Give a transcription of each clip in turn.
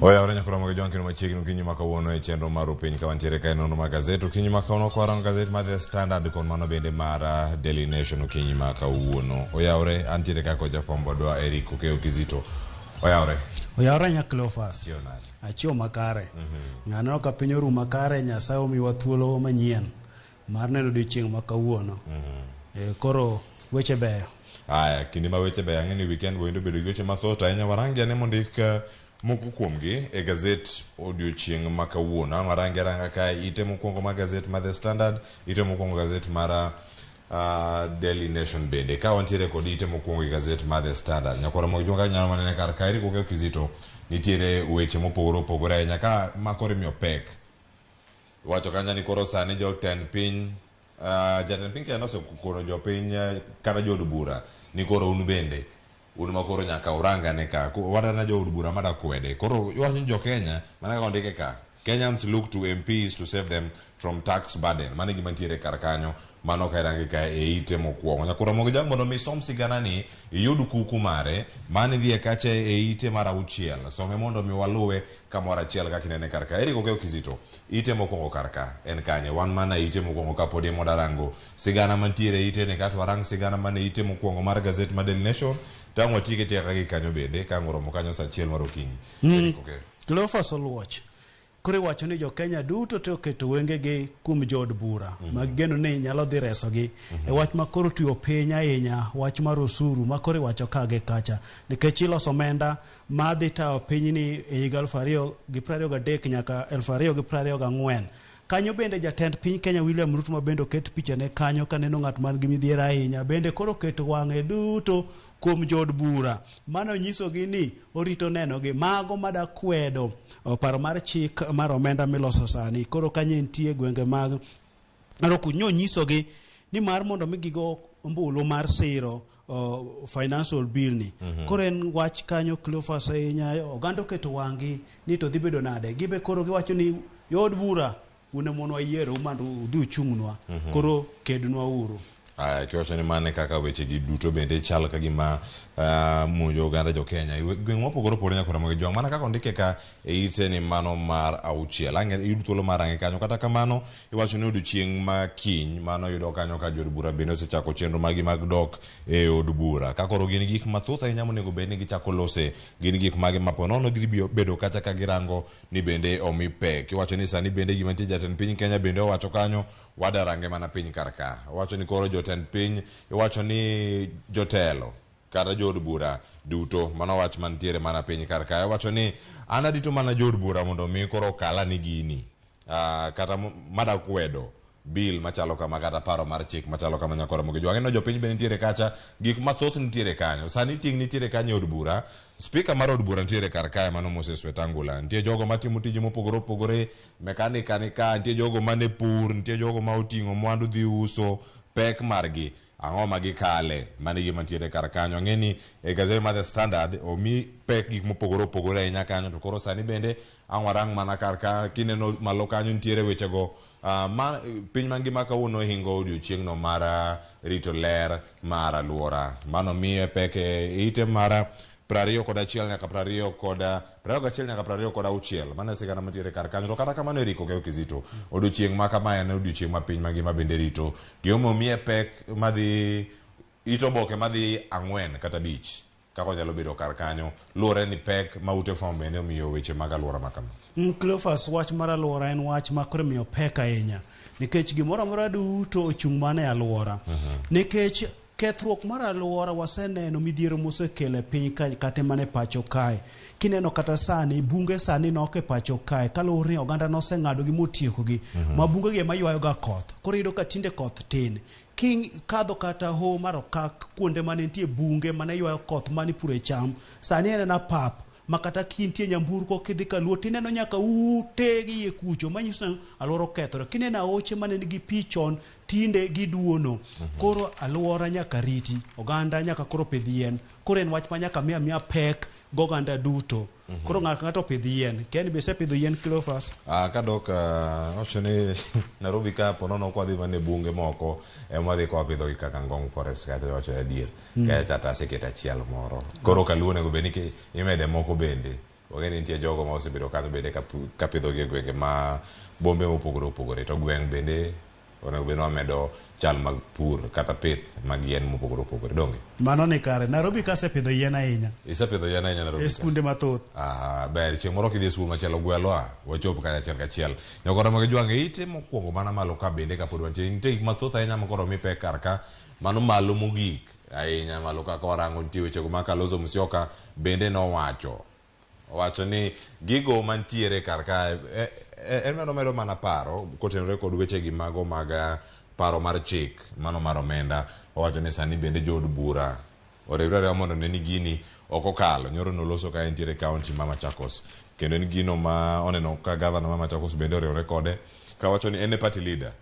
Oyawore nyakoro mag jwang' kendo machiegni okinyi ma kawuono e chenro mar upiny ka wantiere ka e nonro mar gazet okinyi ma kawuono kwarango gazet mar The Standard kod mano bende mar Daily Nation okinyi ma kawuono. Oyawore antiere ka kod jafwambo wadwa Eric Okeyo Kizito. Oyawore. Oyawore nya Cleophas. Chiew nade? Achiew makare. Aneno ka piny oru makare, Nyasaye omiwa thuolo manyien mar neno odiochieng' ma kawuono. Koro weche beyo. Aya, kinde ma weche beyo ang'e ni weekend boendo bedo gi weche mathoth ahinya. Warangi ane mondik moko kuomgi e gazet odiochieng' ma kawuono. Ang' warangi aranga kae ite mokwongo mar gazet mar The Standard, ite mokwongo gazet mar Daily Nation bende. Ka wantiere kod ite mokwongo e gazet mar The Standard. Nyakwara Mogi Jwang' kaka nyalo manene kar ka Eric Okeyo Kizito nitiere weche mopogore opogore ahinya ka ma koro imiyo pek. Iwacho kanyo ni koro sani jotend piny jatend piny Kenya nosekono jopiny kata jood bura ni koro un bende un ma koro nyaka urang ane ka wadana jood bura mada kwede koro iwacho ni jo Kenya mana kaka ondike ka Kenyans look to MPs to save them from tax burden mano e gima nitiere kar kanyo mano ka irange ka e ite mokwongo nyakoro Ramogi Jwang' mondo mi isom sigana ni iyud kuku mare mano idhiye kacha e ite mar auchiel some mondo mi waluwe kamoro achiel kaka inene kar ka Eric Okeyo Kizito ite mokwongo kar ka en kanye wan mana e ite mokwongo ka podi ema wadarango sigana mantiere e ite ni kato warang sigana man e ite mokwongo mar gazet mar Daily Nation to ang' watieke tieka gi kanyo bende ka ang' oromo kanyo saa achiel mar okinyi Eric Okeyo. Cleophas Oluoch Koro iwacho ni jo-Kenya duto te oketo wengegi kuom jood bura ma gigeno ni nyalo dhi resogi e wach ma koro tuyo piny ahinya, wach mar osuru ma koro iwacho ka gi kacha nikech iloso omenda ma dhi tayo pinyni e higa 2023 nyaka 2024. Kanyo bende jatend piny Kenya William Ruto ma bende oket pichane kanyo kaneno ng'at man gi midhiero ahinya bende koro oketo wang'e duto kuom jood bura. Mano nyisogi ni orito nenogi mago mada kwedo paro mar chik mar omenda miloso sani. Koro kanyo nitie gwenge mag Narok nonyisogi ni mar mondo mi gigo ombulu mar siro financial bill ni. Koro en wach kanyo Cleophas ahinya oganda oketo wang'gi ni to dhi bedo nade. Gibe koro giwacho ni jood bura un ema nwayierou mondo udhi uchung'nwa. Koro kednwa uru. Aya, kiwacho ni mano e kaka weche gi duto bende chal ka gima monjo oganda jo Kenya. E gweng' mopogore opogore nyaka Ramogi Jwang'. Mana kaka ondike ka e ite ni mano mar auchiel. Ang' iyud thuolo mar rang'e kanyo. Kata kamano, iwacho ni odiochieng' ma kiny, mano yudo kanyo ka jood bura bende osechako chenro maggi mag dok e od bura. Ka koro gin gik mathoth ahinya monego bed ni gichako lose. Gin gik mage ma po nono gidhi bedo kacha ka girango ni bende omi pek. Iwacho ni sani bende gima nitie jatend piny Kenya bende owacho kanyo wadarange mana piny kar ka. Owacho ni koro jotend piny, iwacho ni jotelo kata jood bura duto, mano wach mantiere mana piny kar ka. Iwacho ni an arito mana jood bura mondo mi koro okala ni gini kata mada kwedo bill machalo kama kata paro mar chik machalo kama nyakora Ramogi Jwang'. Aneno jopiny be nitiere kacha, gik mathoth nitiere kanyo. Sani ting' nitiere kanyo e od bura. Spika mar od bura nitiere kar kae mano Moses Wetangula. Nitie jogo matimo tije mopogore opogore, mekanika ni ka, nitie jogo mane pur, nitie jogo ma oting'o mwandu dhi uso, pek margi ang'o ma gikale, mano e gima nitiere kar kanyo. Ang'e ni e gazet mar The Standard omi pek gik mopogore opogore ahinya kanyo to koro sani bende ang' warang mana kar ka kineno malo kanyo nitiere wechego ma piny mangima kawuono hingo odiochieng'no mar rito ler mar aluora. Mano miye pek e ite mar 21 nyaka 21 nyaka 26. Mano e sigana mantiere kar kanyo. To kata kamano Eric Okeyo Kizito, odiochieng' ma kama en odiochieng' ma piny mangima bende rito. Gimomiyo omiye pek madhi it oboke madhi ang'wen kata abich kaka onyalo bedo kar kanyo luwore ni pek ma ute fwambo bende omiyo weche mag aluora ma kama. Cleophas, wach mar aluora en wach ma koro imiyo pek ahinya nikech gimoro amora duto ochung' mana e aluora. Nikech kethruok mar aluora waseneno midhiero mosekelo e piny kae kata mana e pacho kae. Kineno kata sani bunge sani nok e pacho kae kaluwore ni oganda noseng'adogi motiekogi. Ma bunge gi ema ywayo ga koth. Koro iyudo ka tinde koth tin. Kikadho kata hoho mar okak kuonde mane nitie bunge mane ywayo koth mane ipure cham, sani en ena pap ma kata kintie nyamburko kidhi kaluo tineno nyaka ute gi iye kucho manyiso ni aluora okethore. Kineno aoche mane nigi pi chon tinde giduono. Koro aluora nyaka riti, oganda nyaka koro pidh yien. Koro en wach ma nyaka mi amiya pek goganda duto. Koro ng'ato ka ng'ato opidh yien. Ken be isepidho yien Cleophas? Kadok wacho ni Nairobi ka po nono kwadhi mana e bunge moko ema wadhi ka wapidhogi kaka Ngong Forest kacha wacho adier. Kacha to aseketo achiel moro. Koro kaluo onego bed ni imede moko bende. Wang'e ni nitie jogo ma osebedo kanyo bende kapidhogi e gwenge ma bombe mopogore opogore. To gweng' bende onego bed ni wamedo chal mag pur kata pith mag yien mopogore opogore. Donge? Mano ni kare. Nairobi kasepidho yien ahinya. Isepidho yien ahinya Nairobi E ka? skunde mathoth. Aha, ber chieng' moro kidhi e skul machielo gwelwa wachop kanyo achiel kachiel. Nyakoro mag jwang' e ite mokwongo mana malo ka bende kapod wantie. Nitie gik mathoth ahinya ma koro mi pek kar ka. Mano malo mogik ahinya malo ka kwarango nitie wechego ma Kalonzo Musyoka bende nowacho. Owacho ni gigo mantiere kar ka en medo medo mana paro kotenore kod wechegi mago mag paro mar chik mano mar omenda. Owacho ni sani bende jood bura oriwre ariwa mondo ne ni gini ok okalo. Nyoro noloso ka entiere county ma Machakos. Kendo en gino ma oneno ka gavana ma Machakos bende oriwore kode kawacho ni en e party leader.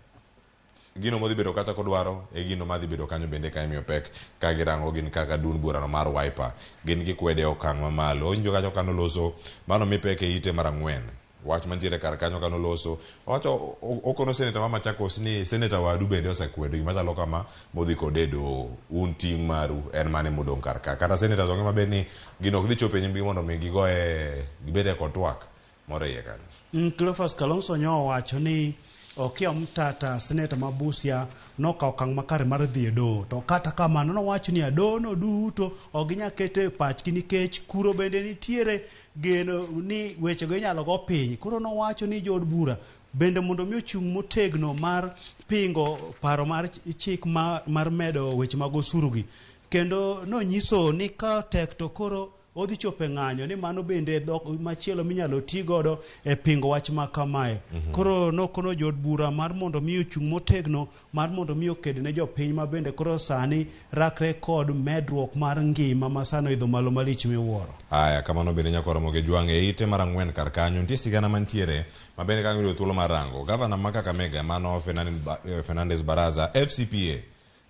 Gino modhi bedo kata kodwaro e gino madhi bedo kanyo bende ka imiyo pek ka girango gin kaka duond burano mar Wiper. Gin gikwede e okang' mamalo. Owinjo kanyo kanoloso mano mi pek e ite mar ang'wen. Wach mantiere kar kanyo kanoloso owacho okono seneta ma Machakos ni seneta wadu bende osekwedo gima chalo kama modhi kode e doho. Un ting' maru en mane modong' kar ka. Kata seneta ong'e maber ni gino ok dhi chopo e nyimgi mondo mi gigoye gibede kod twak moro e iye kanyo. Cleophas Kalonzo nyo owacho ni Okiya Omtata, seneta ma Busia, nokawo okang' makare mar dhi e doho. To kata kamano nowacho ni doho no duto ok ginyal keto e pachgi nikech kuro bende nitiere geno ni wechego inyalo go piny. Koro nowacho ni jood bura bende mondo mi ochung' motegno mar pingo paro mar chik mar medo weche mag osuru gi. Kendo nonyiso ni ka tek to koro odhi chopo e ng'anyo ni mano bende dhok machielo minyalo ti godo e pingo wach ma kamae. Koro nokono jood bura mar mondo mi ochung' motegno mar mondo mi oked ne jopiny ma bende koro sani rakre kod medruok mar ngima ma sani oidho malo malich miwuoro. Aya, kamano bende nyakwar Ramogi Jwang' e ite mar ang'wen kar kanyo nitie sigana mantiere ma bende ka yudo thuolo mar rango. Gavana ma Kakamega mano Fernandez Baraza FCPA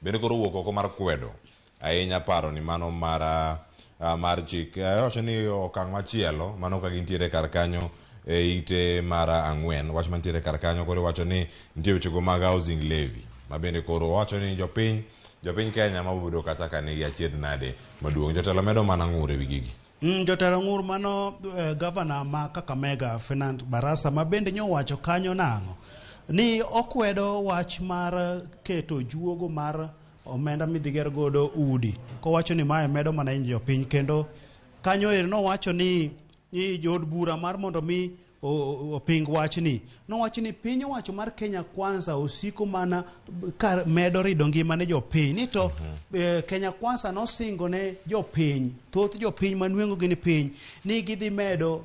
bende koro owuok oko mar kwedo ahinya paro ni mano mar chik. Owacho ni okang' machielo mano ka gintiere kar kanyo e ite mar ang'wen. Wach mantiere kar kanyo koro iwacho ni nitie wechego mag housing levy ma bende koro owacho ni jopiny Kenya ma obedo kata ka nigi achiedh nade maduong'. Jotelo medo mana ng'ur e wi gigi. Jotelo ng'ur mano gavana ma Kakamega Ferdinand Barasa ma bende nyowacho kanyo nang'o ni okwedo wach mar keto juogo mar omenda midhi ger godo udi kowacho ni mae medo mana hinyo jopiny. Kendo kanyo ero nowacho ni jood bura mar mondo mi oping wachni. Nowacho ni piny owacho mar Kenya Kwanza osiko mana kar medo rido ngima ne jopiny. Ni to Kenya Kwanza nosingo ne jopiny, thoth jopiny manweng'o gi ni piny, ni gidhi medo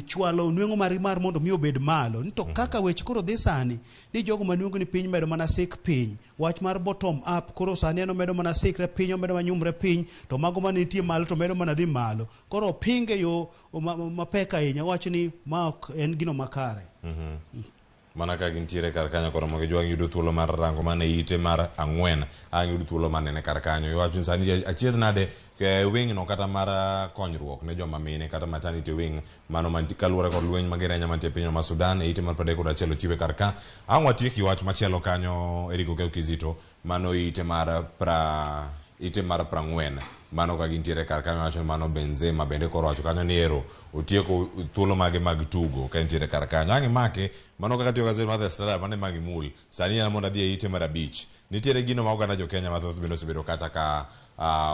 chwalo nweng'o mar mondo mi obed malo. Ni to kaka weche koro dhi sani, ni jogo manweng'o ni piny medo mana sik piny. Wach mar bottom up koro sani en omedo mana sikre piny, omedo mana nyumre piny, to mago manitie malo to medo mana dhi malo. Koro pinge yo mapek ahinya, wacho ni ma ok en gino makare. Mana ka gintiere kar kanyo koro Ramogi Jwang' yudo thuolo mar rango mana ite mar ang'wen, ang' yudo thuolo mar nene kar kanyo. Iwacho ni sani achiedh nade wing no kata mar konyruok ne joma mine kata maternity wing mano mantie kaluwore kod lweny mager ahinya mantie e piny ma Sudan e ite mar 31 ochiwe kar ka. Ang' watiek wach machielo kanyo Eric Okeyo Kizito mano ite mar ite mar 40 mano ka gintiere kar kanyo wacho ni mano Benzema bende koro wacho kanyo ni ero otieko thuolo mage mag tugo ka entiere kar kanyo. Ang' imake mano kaka tiyo gaset mar The Standard mano ema gimul sani en mondo adhi e ite mar 5. Nitiere gino ma oganda jo Kenya mathoth bende osebedo kata ka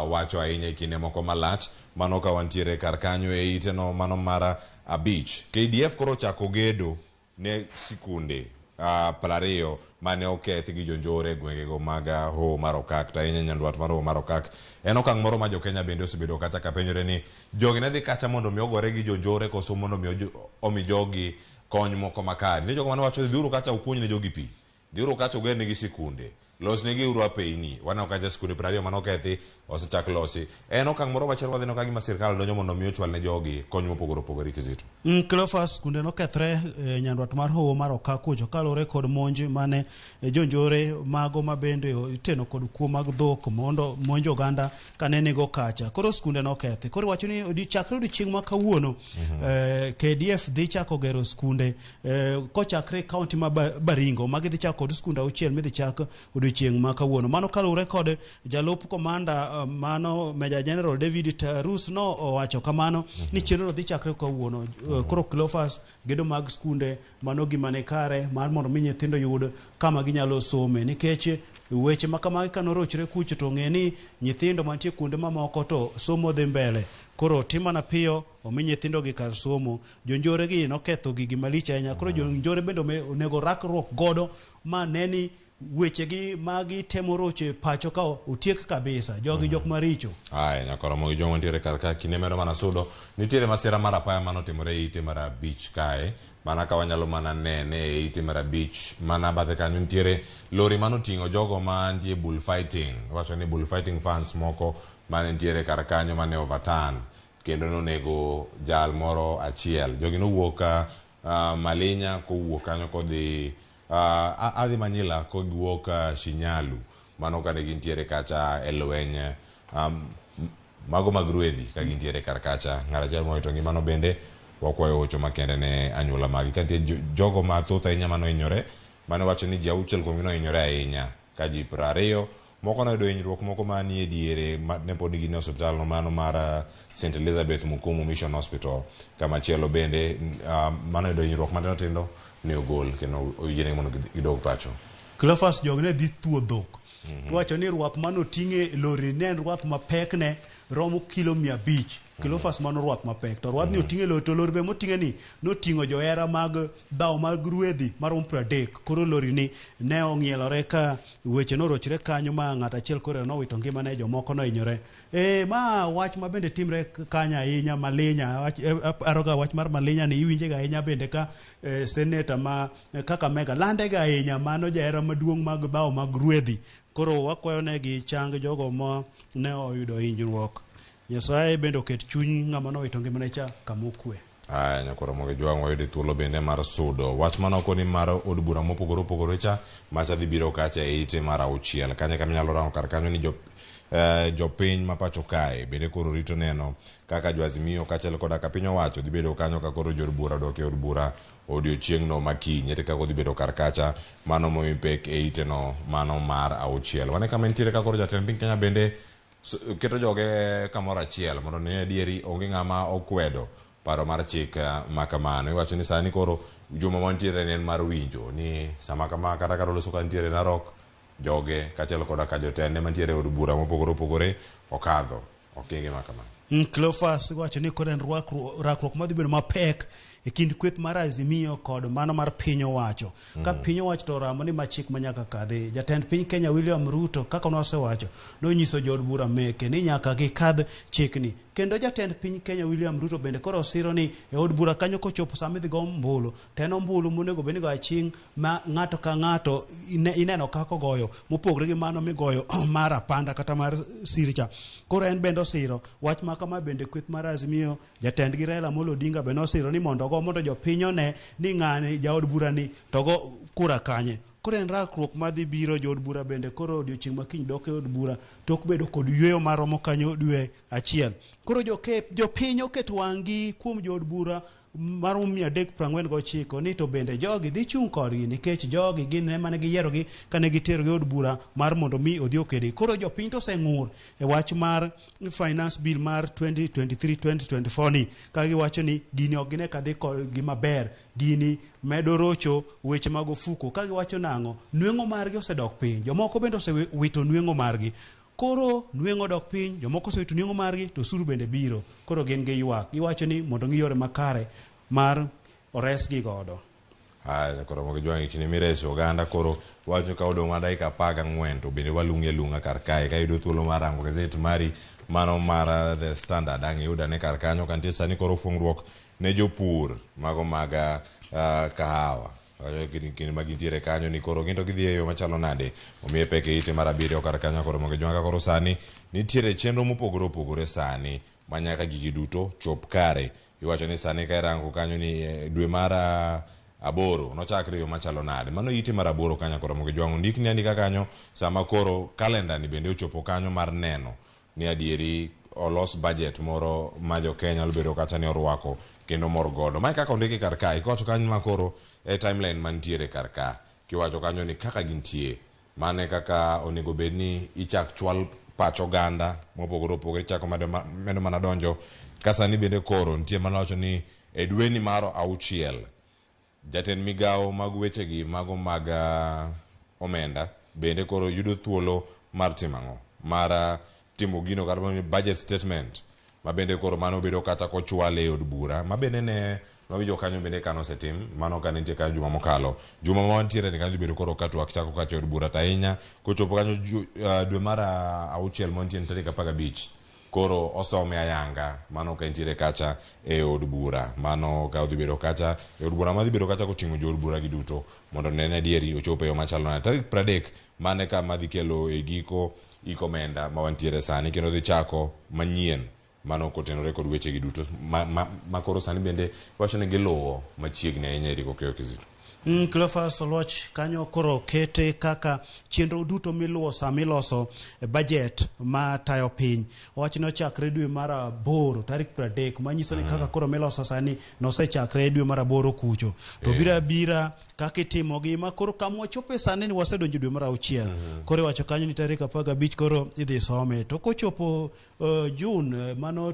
wacho ahinya e kinde moko malach mano ka wantiere kar kanyo e ite no mano mar 5. KDF koro ochako gedo ne sikunde 20 mane oketh gi jonjore e gwengego mag Hoho mar Okak to ahinya nyandwat mar Hoho mar Okak. En okang' moro ma jo Kenya bende osebedo kata ka penjore ni jogi ne dhi kacha mondo mi ogore gi jonjore koso mondo mi omi jogi kony moko makare. Nitie jogo mane wacho ni dhiuru kacha ukuny ne jogi pi, dhiuru kacha uger negi sikunde, losnegi uru apeyni. Waneno kacha sikunde 20 mane okethi osechak losi. En okang' moro machielo wadhi neno ka gima sirkal donjo mondo mi ochwal ne jogi kony mopogore opogore Kizito. Cleophas, skunde nokethre nyandwat mar Hoho mar Okak kucho kaluwore kod monj mane jonjore mago mabende iteno kod kuo mag dhok mondo monj oganda kane nigo kacha. Koro skunde nokethi. Koro iwacho ni chakre odiochieng' ma kawuono KDF dhi chako gero skunde kochakre e kaunti ma Baringo. Magi dhi chako kod skunde 6 midhi chak Odiochieng' ma kawuono. Mano kaluwore kod jalup komanda mano Major General David Tarus no owacho kamano ni chenro no dhi chakre kawuono. Koro Cleophas, gedo mag skunde mano gima ni kare mar mondo mi nyithindo yud kama ginyalo some, nikech weche ma kamagi kanorochre kucho to ng'e ni nyithindo mantie kuonde mamoko to somo dhi mbele. Koro tim mana piyo omi nyithindo gi kar somo. Jonjore gi noketho gigi malich ahinya. Koro jonjore bende onego rakruok godo ma ne ni wechegi magitemo rocho e pacho ka otiek kabisa. Jogi jok maricho. Aya, nyakoromo gi joma nitiere kar ka kinde medo mana sudo. Nitiere masira mar apaya manotimore e ite mar abich kae. Mana ka wanyalo mana nene e ite mar abich, mana bathe kanyo nitiere lori manoting'o jogo mantie bull fighting. Iwacho ni bull fighting fans moko mane nitiere kar kanyo mane overturn kendo nonego jal moro achiel. Jogi nowuok Malinya kowuok kanyo kodhi adhi Manyila kogiwuok Shinyalu. Mano kane gintiere kacha e lweny mago mag rwedhi ka gintiere kar kacha. Ng'at achiel mowito ngimano bende wakwayo hocho makende ne anyuola magi. Ka nitie jogo mathoth ahinya manohinyore, mane wacho ni ji auchiel kuomgi nohinyore ahinya ka ji 20 moko noyudo hinyruok moko manie diere ma ne pod gin e osiptal no mano mar St Elizabeth Mukumu Mission Hospital. Kamachielo bende manoyudo hinyruok matindo tindo ne ogol kendo oyienegi mondo gidog pacho. Cleophas, jogi ne dhi thuo dhok. Tuwacho ni rwath manoting'e lori ne en rwath mapekne romo kilo 500. Cleophas, mano rwath mapek. To rwath ni oting'e lori, to lori be moting'e ni noting'o johera mag dhawo mag rwedhi maromo 30. Koro lori ni ne ong'ielore ka weche norochre kanyo ma ng'at achiel koro nowito ngimane, jomoko nohinyore. E, ma wach ma bende timre kanyo ahinya Malinya. Wach, aparoga wach mar Malinya ni iwinje ga ahinya bende ka seneta ma Kakamega lande ga ahinya, mano jahera maduong' mag dhawo mag rwedhi. Koro wakwayo negi chang jogo ma ne oyudo hinyruok. Nyasaye bende oket chuny ng'ama nowito ngimane cha kama okwe. Aya, nyakoro mogi jwang' wayudo thuolo bende mar sudo wach mano koni mar od bura mopogore opogore cha macha dhi biro kacha e ite mar auchiel kanyo kama inyalo rango kar kanyo ni jopiny ma pacho kae bende koro rito neno kaka jo Azimio kaachiel koda ka piny owacho dhi bedo kanyo ka koro jood bura odok e od bura odiochieng'no makiny. Ere kaka odhi bedo kar kacha mano momi pek e ite no mano mar auchiel. Wane kama nitiere ka koro jatend piny Kenya bende keto joge kamoro achiel mondo ne adieri onge ng'ama okwedo paro mar chik ma kamano. Iwacho ni sani koro juma mantiere ne en mar winjo ni sama kama kata ka loso ka nitiere Narok joge kaachiel koda ka jotende mantiere e od bura mopogore opogore okadho okenge ma kamano. Cleophas, wacho ni koro en rakruok madhi bedo mapek e kind kweth mar Azimio kod mano mar piny owacho. Ka piny owacho to oramo ni ma chik ma nyaka kadhi. Jatend piny Kenya William Ruto, kaka nosewacho, nonyiso jood bura meke ni nyaka gikadh chikni. Kendo jatend piny Kenya William Ruto bende koro osiro ni e od bura kanyo kochopo sama idhi go ombulu, to en ombulu monego bed ni igoyo aching' ma ng'ato ka ng'ato ineno kaka ogoyo, mopogore gi mano migoyo mar apanda kata mar siri cha. Koro en bende osiro wach ma kama. Bende kweth mar Azimio, jatendgi Raila Amolo Odinga be nosiro ni mondo ogo mondo jopiny one ni ng'ani jaod bura ni to go kura kanye. Koro en rakruok madhi biro. Jood bura bende koro odiochieng' ma kiny dok e od bura tok bedo kod yweyo maromo kanyo dwe achiel. Koro jopiny oketo wang'gi kuom jood bura maromo 349 ni to bende jogi dhi chung' kodgi, nikech jogi gin ema ne giyierogi kane giterogi e od bura mar mondo mi odhi okedi. Koro jopiny to oseng'ur e wach mar finance bill mar 2023-2024 ni ka giwacho ni gini ok gine ka dhi kodgi maber, gini medo rocho weche mag ofuko. Ka giwacho nang'o, nweng'o margi osedok piny, jomoko bende osewito nweng'o margi. Koro nweng'o dok piny, jomoko osewito nweng'o margi, to osuru bende biro. Koro gin gi ywak, giwacho ni mondo ng'i yore makare mar oresgi godo. Aya, koro mogi jwang' kinde mireso oganda koro wacho ka odong' mana dakika 14 to bende walung'e alung'a kar kae. Ka yudo thuolo mar rango gazet mari mano mar The Standard, ang' iyud ane kar kanyo ka nitie sani koro fungruok ne jopur mago mag kahawa. Kinde ma gintiere kanyo ni koro gin to gidhi e yo machalo nade omiye pek e ite mar abiriyo kar kanyo. Koro mogi jwang' ka koro sani nitiere chenro mopogore opogore sani ma nyaka gigi duto chop kare. Iwacho ni sani ka irango kanyo ni dwe mar aboro nochakre e yo machalo nade, mano ite mar aboro kanyo. Koro mogi jwang' ondikni andika kanyo sama koro kalenda ni bende ochopo kanyo mar neno ni adieri olos budget moro ma jo Kenya nyalo bedo kacha ni orwako kendo mor godo. Mae kaka ondiki kar kae kiwacho kanyo ma koro e timeline mantiere kar ka kiwacho kanyo ni kaka gintie. Mane kaka onego bed ni ichak chwal pach oganda mopogore opogore ichako medo mana donjo ka sani bende koro nitie mana wacho ni e dweni mar auchiel jatend migawo mag wechegi mago mag omenda bende koro yudo thuolo mar timo ang'o mar timo gino kata ni budget statement ma bende koro mano bedo kata kochwale e od bura ma bende ne wawinjo kanyo bende kano osetim mano ka nitie kanyo juma mokalo juma ma wantiere ni kanyo bedo koro ka twak chako kacha e od bura to ahinya kochopo kanyo dwe mar auchiel mantie tarik 15 koro osome ayanga mano ka entiere kacha e od bura mano ka odhi bedo kacha e od bura madhi bedo kacha koting'o jo od bura gi duto mondo ne ni adieri ochopo e yo machalo nade tarik 30 mane ka madhi kelo e giko ik omenda ma wantiere sani kendo dhi chako manyien mano kotenore kod weche gi duto ma koro sani bende wacho ni giluwo machiegni ahinya Eric Okeyo Kizito. Cleophas Oluoch kanyo koro kete kaka chenro duto miluwo sama iloso budget ma tayo piny. Wach ne ochakre dwe mar aboro tarik 30 manyiso ni kaka koro miloso sani nosechakre dwe mar aboro kucho. To bira bira kaka itimogi ma koro kama wachope sani ni wasedonjo dwe mar auchiel. Koro iwacho kanyo ni tarik 15 koro idhi some. To kochopo June mano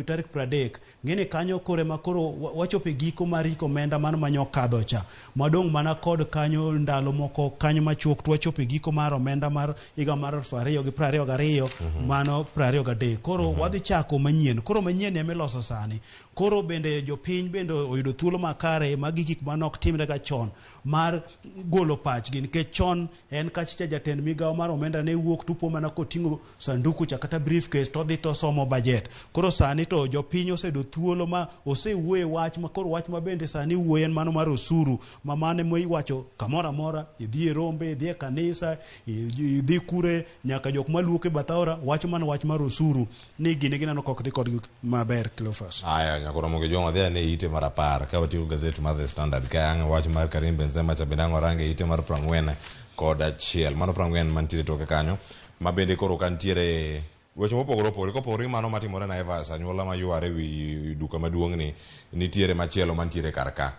tarik 30 ng'eni kanyo kore ma koro wachopo e giko mar hik omenda mano manyo kadho cha madong' mana kod kanyo ndalo moko kanyo machuok to wachopo e giko mar omenda mar higa mar 2022 mano 23 koro wadhi chako manyien koro manyien ema iloso sani koro bende jopiny bende oyudo thuolo makare magi gik mane ok timre ga chon mar golo pachgi nikech chon en kachicha jatend migawo mar omenda ne wuok tupo mana koting'o sanduku cha kata briefcase to odhi to somo budget. Koro sani to jopiny oseyudo thuolo ma osewuoye wach ma koro wach ma bende sani wuoye en mano mar osuru ma mano ema iwacho kamoro amora idhi e rombe idhi e kanisa idhi kure nyaka jok maluok e bath aora wacho mana wach mar osuru ni gine gineno ka ok dhi kodgi maber Cleophas. Aya nyakoro mogi jwang' wadhi ane ite mar 10 ka wating'o gazet mar The Standard ka ang' wach mar Karim Benzema cha bende ang' warange ite mar 41 mano 40 mantiere toke kanyo ma bende koro ka nitiere weche mopogore opogore kopogore gi mano matimore Naivas anyuola mayware wi duka maduong' ni nitiere machielo mantiere kar ka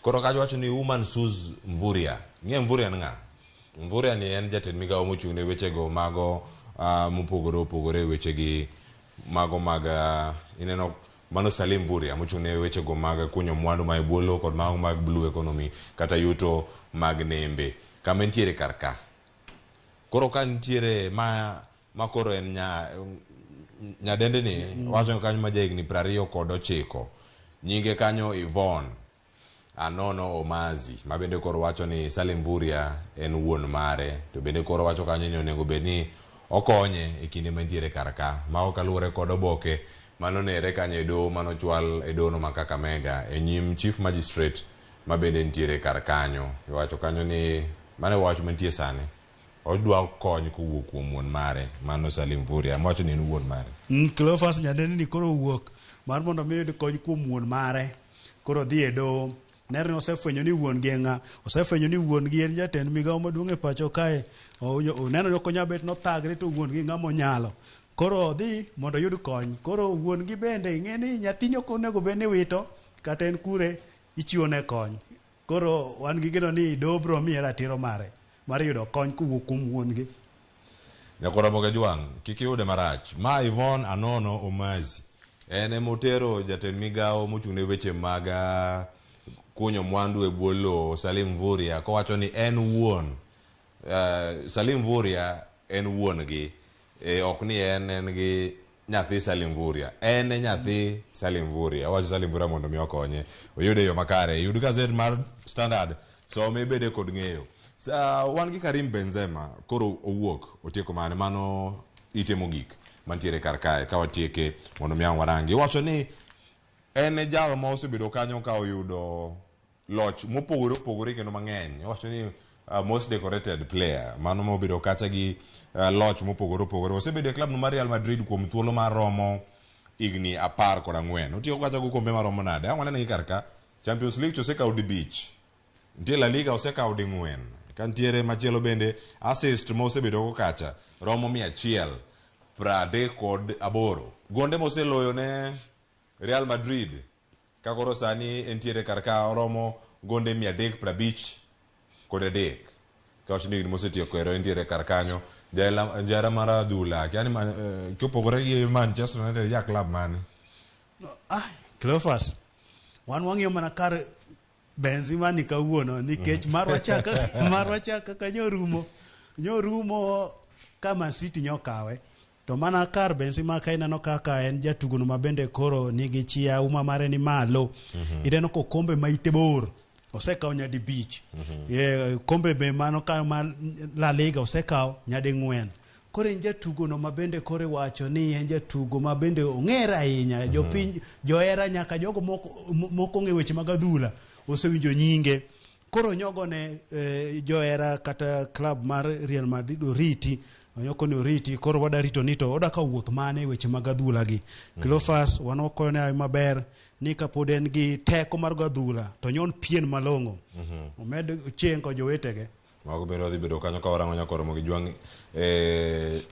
koro kacha wacho ni woman sues Mvurya ng'e Mvurya en ng'a Mvurya ni en jatend migawo mochung' ne wechego mago mopogore opogore wechegi mago mag ineno mano Salim Mvurya mochung' ne wechego mag kunyo mwandu ma e bwo lowo kod mago mag blue economy kata yuto mag nembe kama entiere kar ka koro ka nitiere ma koro en nyadendi ni wacho kanyo ma jahigni 29 nyinge kanyo Yvonne Anono Omazi ma bende koro wacho ni Salim Mvurya en wuon mare to bende koro wacho kanyo ni onego bed ni okonye e kinde mantiere kar ka mago kaluwore kod oboke manonere kanyo e doho manochwal e doho no ma Kakamega e nyim chief magistrate ma bende nitiere kar kanyo iwacho kanyo ni mano e wach mantie sani odwa kony kowuok kuom wuon mare mano Salim Mvurya mowacho ni en wuon mare. Cleophas nyadendi ni koro owuok mar mondo mi oyud kony kuom wuon mare koro dhi e doho neno ni osefwenyo ni wuon gi en ng'a osefwenyo ni wuon gi en jatend migawo maduong' e pacho kae oneno ni ok onyal bet nothagre to wuon gi ng'ama onyalo koro odhi mondo oyud kony koro wuon gi bende ing'e ni nyathini ok onego bed ni wito kata en kure ichiwone kony koro wan gi geno ni doho biro miye ratiro mare mar yudo kony kowuok kuom wuon gi. Nyakora Moga Jwang' kik iyude marach ma Yvonne Anono Omazi en emotero jatend migawo mochung' ne weche mag kunyo mwandu e bwo lowo Salim Mvurya kowacho ni en wuon Salim Mvurya en wuon gi ok ni en gi nyathi Salim Mvurya en e nyathi Salim Mvurya owacho Salim Mvurya mondo mi okonye oyude yo makare yud gazet mar Standard some ibede kod ng'eyo. Wan gi Karim Benzema koro owuok otieko mane mano ite mogik mantiere kar kae ka watieke mondo mi ang' warangi iwacho ni en e jal ma osebedo kanyo ka oyudo loch mopogore opogore kendo mang'eny iwacho ni most decorated player mano mobedo kacha gi loch mopogore opogore osebedo e klab no mar Real Madrid kuom thuolo maromo higni 14 otieko kacha go kombe maromo nade ang' wanene gi kar ka Champions League to osekawo dibich nitie La Liga osekawo ding'wen ka nitiere machielo bende assist mosebedo go kacha romo 138 gonde moseloyo ne Real Madrid ka koro sani entiere kar ka oromo gonde 353 Kawacho ni higni mosetieko ero entiere kar kanyo. Jahera mar adhula, kia ni kopogore gi Manchester United ja club mane? Ah, Cleophas, wan wang'iyo mana kar Benzema ni kawuono nikech marwa chaka marwa chaka ka nyorumo nyorumo ka Man City nyokawe to mana kar Benzema ka ineno kaka en jatugono ma bende koro nigi chia uma mare ni malo. Ineno ko kombe ma ite bor osekawo nyadibich. Kombe be mano ka ma La Liga osekawo nyading'wen. Koro en jatugono ma bende koro iwacho ni en jatugo ma bende ong'ere ahinya. Jopiny johera nyaka jogo moko ong'e weche mag adhula osewinjo nyinge. Koro nyogone johera kata club mar Real Madrid oriti, onyoko ni oriti, koro wada rito ni to oda ka wuoth mane weche mag adhula gi. Cleophas wan wakoyo ne maber ni kapod en gi teko mar go adhula to nyon pien malong'o. Omed chieng' jowetege. Mago bende wadhi bedo kanyo ka warango nyaka oromo gi jwang'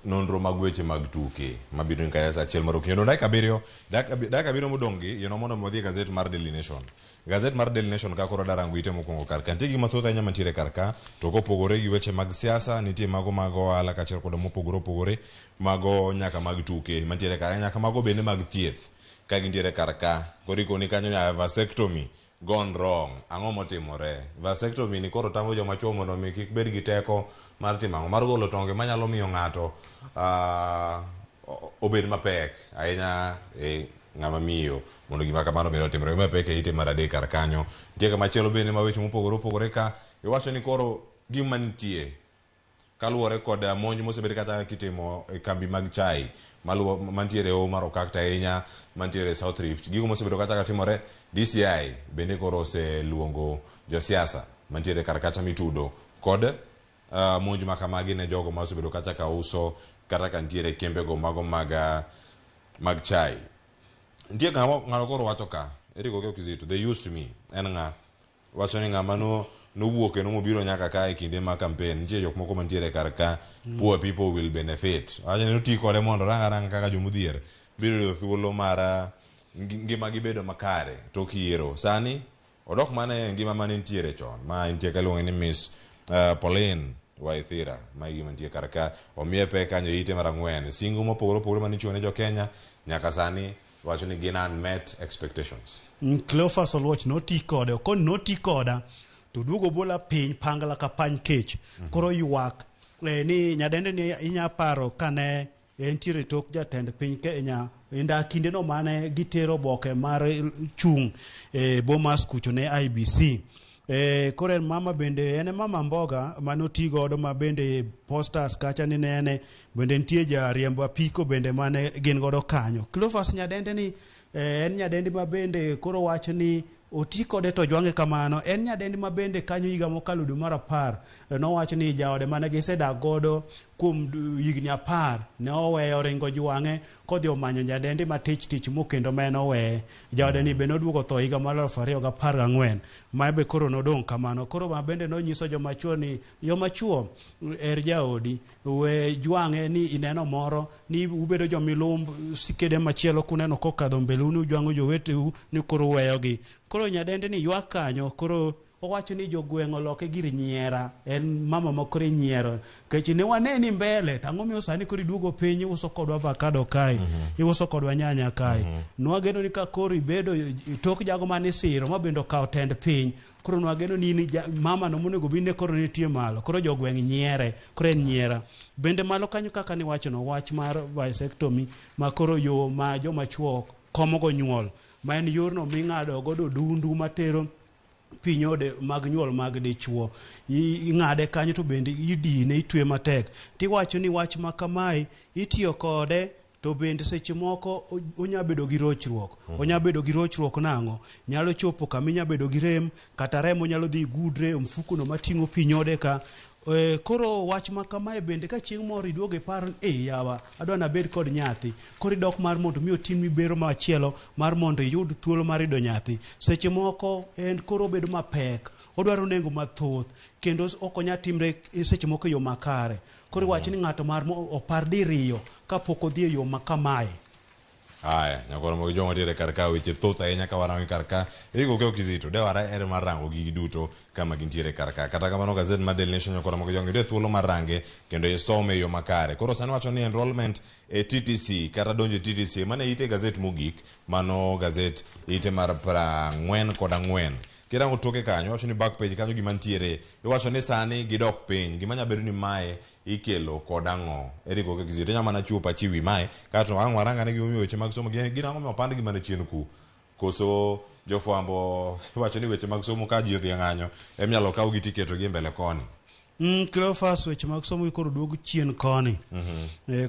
nonro mag weche mag tuke mabiro ni kaya saa achiel mar okinyi. Dakika abiriyo, dakika abiriyo modong' gi yienwa mondo wadhi e gazet mar Daily Nation. Gazet mar Daily Nation ka koro darango ite mokwongo kar ka. Nitie gik mathoth ahinya mantiere kar ka, to kopogore gi weche mag siasa, nitie mago mag ohala kaachiel kod mopogore opogore, mago nyaka mag tuke mantiere kar ka, nyaka mago bende mag thieth ka gintiere kar ka. Koro ikoni kanyo ni vasectomy gone wrong. Ang'o motimore? Vasectomy ni koro tamo joma chuo mondo mi kik bed gi teko mar timo ang'o? Mar golo tonge manyalo miyo ng'ato obed mapek ahinya e ng'ama miyo mondo gima kamano bende otimore mapek e ite mar adek kar kanyo. Nitie kama chielo bende ma weche mopogore opogore ka iwacho ni koro gima nitie kaluwore kod monj mosebed kata kitimo e kambi mag chai mantiere e Hoho mar Okak to ahinya mantiere South Rift. Gigo mosebedo kata katimore, DCI bende koro oseluongo josiasa mantiere kar kacha mitudo kod monj makamagi ne jogo ma osebedo kata ka uso kata ka nitiere kembego mago mag chai. Nitie ng'ano koro wacho ka, Eric Okiyo Kizito, they used me. En ng'a? Wacho ni ng'ama nowuok kendo mobiro nyaka ka e kinde ma campaign. Nitie jok moko mantiere kar ka, poor people will benefit. Wacho ni noti kode mondo rang aranga kaka jomodhier biro yudo thuolo mar ngima gi bedo makare tok yiero. Sani odok mana e ngima mane nitiere chon. Ma nitie kaluonge ni Miss Pauline Waithira. Ma e gima nitie kar ka. Omiye pek kanyo e ite mar ang'wen. Singo mopogore opogore mane ichiwo ne jo Kenya nyaka sani wacho ni gin unmet expectations. Cleophas Oluoch noti kode, okoni noti koda to duogo bola piny pangla ka pany kech. Koro ywak ni nyadende ni inya paro kane entiere tok jatend piny Kenya nda kinde no mane gitero oboke mar chung' e Bomas kucho ne IBC. Koro en mama bende en e mama mboga mane oti godo ma bende posters kacha ni nene bende nitie jariemb apiko bende mane gin godo kanyo. Cleophas nyadende ni en nyadendi ma bende koro wacho ni oti kode to jwang'e kamano. En nyadendi ma bende kanyo higa mokalo dwe mar 10 nowacho ni jaode mane gisedak godo kuom higni 10 ne oweyo ringo jwang'e kodhi omanyo nyadendi matich tich mokendo ma en oweye. Jaode ni be noduogo tho higa mar 2014 ma be koro nodong' kamano. Koro ma bende nonyiso joma chuo ni joma chuo er jaodi we jwang'e ni ineno moro ni ubedo jomilumb sikede machielo kuneno kokadho mbele ni ujwang'o joweteu ni koro uweyogi. Koro nyadendi ni ywak kanyo koro owacho ni jogweng' oloke gir nyiera en mama ma koro inyiero nikech ne waneni mbele to ang'o miyo sani koro iduogo piny iuso kodwa avocado kae iuso kodwa nyanya kae. Nwageno ni ka koro ibedo tok jago mane isiro ma bende okawo tend piny koro nwageno ni in mama no monego bed ni koro nitie malo koro jogweng' nyiere koro en nyiera. Bende malo kanyo kaka niwachono wach mar vasectomy ma koro yo ma joma chuo komogo nyuol ma en yorno ming'ado godo dundu matero pinyode mag nyuol mag dichuo. Ing'ade kanyo to bende idine itwe matek. Tiwacho ni wach ma kamae itiyo kode to bende seche moko onya bedo gi rochruok. Onya bedo gi rochruok nang'o? Nyalo chopo kama inya bedo gi rem, kata remo nyalo dhi gudre mfuko no mating'o pinyode ka. Koro wach ma kamae bende ka chieng' moro iduogo iparo ni yawa adwa nabed kod nyathi. Koro idok mar mondo mi otimni bero machielo mar mondo iyud thuolo mar yudo nyathi. Seche moko en koro obedo mapek, odwaro nengo mathoth kendo ok onya timre seche moko e yo makare. Koro iwacho ni ng'ato mar opar diriyo kapok odhi e yo ma kamae. Aya, nyakoro mogi joma tiere kar ka weche thoth ahinya ka warango kar ka. Eric Okeyo Kizito, dewara ere mar rango gigi duto kama gintiere kar ka. Kata kamano gazet mar Daily Nation nyakoro mogi joma yude thuolo mar range kendo isome e yo makare. Koro sani wacho ni enrollment e TTC kata donjo e TTC mane ite gazet mogik mano gazet ite mar 44. Kirango toke kanyo wacho ni back page kanyo gima ntiere iwacho ni sani gidok piny gima nyalo bedo ni mae ikelo kod ang'o Eric Okeyo Kizito inyalo mana chiwo pachi ewi mae kato ang' warang ane gimomiyo weche mag somo gin ang'o momiyo opandgi mana chien ku koso jofwambo iwacho ni weche mag somo ka ji odhi e ng'anyo eminyalo kawgi tiketogi e mbele koni Cleophas weche mag somo gi koro duogo chien koni.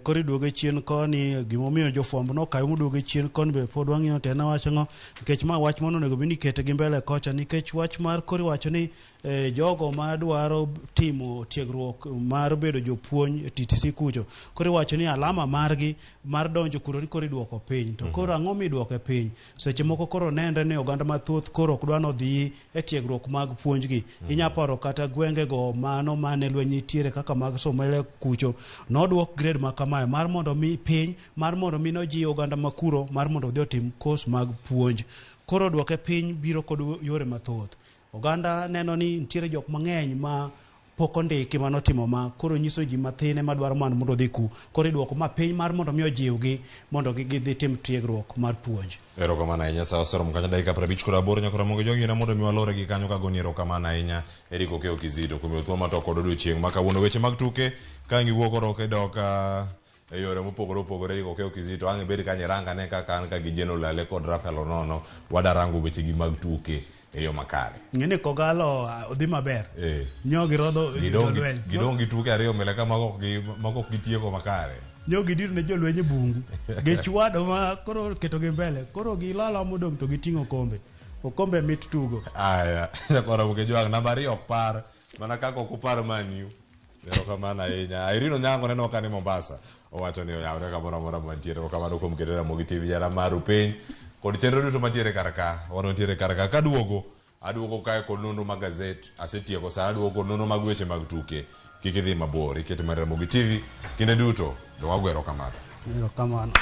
Koro iduoge chien koni gimomiyo jofwambo nokawe moduoge chien koni be pod wang'iyo to en wacho ang'o nikech ma wach mano onego bed ni ikete gi mbele kocha nikech wach mar koro iwacho ni jogo madwaro timo tiegruok mar bedo jopuonj e TTC kucho koro iwacho ni alama margi mar donjo kuro ni koro iduoko piny to koro ang'o miduoke piny seche moko koro nenre ni oganda mathoth koro ok dwa nodhi e tiegruok mag puonjgi inya paro kata gwengego mano mane lweny nitiere kaka mag Somele kucho noduok grade ma kamae mar mondo mi piny mar mondo mi nojiw oganda makuro mar mondo odhi otim kos mag puonj koro duoke piny biro kod yore mathoth oganda neno ni nitiere jok mang'eny ma pok ondiki manotimo ma koro nyiso ji mathin ema dwaro mana mondo odhi ku koro iduoko ma piny mar mondo mi ojiwgi mondo gidhi tim tiegruok mar puonj Erokamano ahinya sa oseromo kanyo dakika 58 nyakora mogo jogi na mondo mi walore gi kanyo kagoni erokamano ahinya Eric Okeyo Kizito kuom thuolo matok kod odiochieng' ma kawuono weche mag tuke ka ang' iwuok oro kidok e yore mopogore opogore Eric Okeyo Kizito ang' ibed kanyo irang ane kaka an ka gi Jeno Lale kod Rafael Onono wadarango wechegi mag tuke e yo makare. Ng'e ni Kogalo odhi maber. Nyo girodho jolweny. Gidong' gi tuke ariyo mbele ka mago ok gitieko makare. Nyo gidiro ne jolweny e bungu. Gichwado ma koro keto gi mbele. Koro gilala modong' to giting'o okombe. Okombe mit tugo. Aya, koro Mukejwang' namba 2 ok par mana kaka ok upar Manu. Erokamano ahinya. Irene Onyango neno ka ni Mombasa owacho ni oyawre kamoro amora mantiere. Erokamano kuom keto Ramogi TV jara maru piny kod chenro duto mantiere kar ka. Wan wantiere kar ka. Kaduogo, aduogo kae kod nonro mag gazet. Asetieko sa aduogo kod nonro mag weche mag tuke. Kik idhi mabor, iket mar Ramogi TV kinde duto. To wago erokamano. Erokamano.